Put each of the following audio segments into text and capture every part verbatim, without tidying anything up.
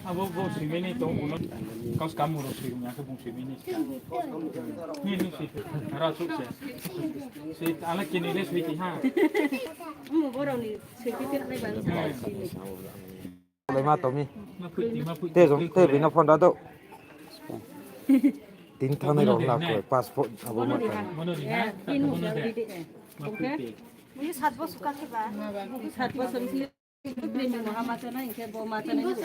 Abo bo sui mini tong bung no. Kau skam bung sui ya khe bung sui mini. Ni ni sui. Ra suk se. Sui ala kini le sui ti ha. Mu borok ni sui ti ti lai ba. Lai ma tong mi. Ma phui ti, ma phui ti. Te jong te bini phone ra do. Tin thang nai rok na koi passport abo ma tang. Mono di ha. Mono di ha. Ini sat bosor ka khe ba. Sat bosor ni. Bini maha ma chanai, hingkhe bo ma chanai.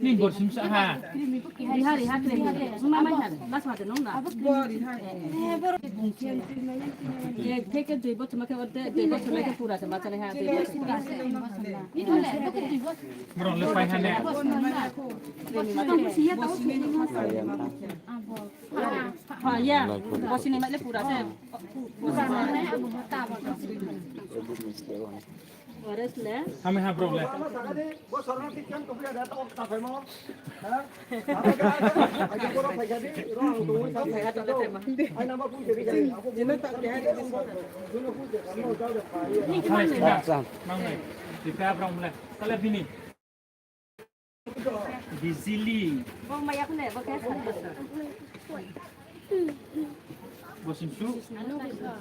Ni bor sim sa ha. Riha, riha, krem. Ma mai ha. Las ma de nong na. Ye, theke dui bochor ma khe orde, dui bochor ma khe pura se ma chanai ha, dui bochor. Mrong le pai ha ne. Ha, ya. Bosini mai le pura se. Ores le. Hame ha bro le. Mangnai. Tipe Abraham le. Kala bini. Bijili. Bo maya khne, bo khe sat bosor. Bo simsu. Anu bosor.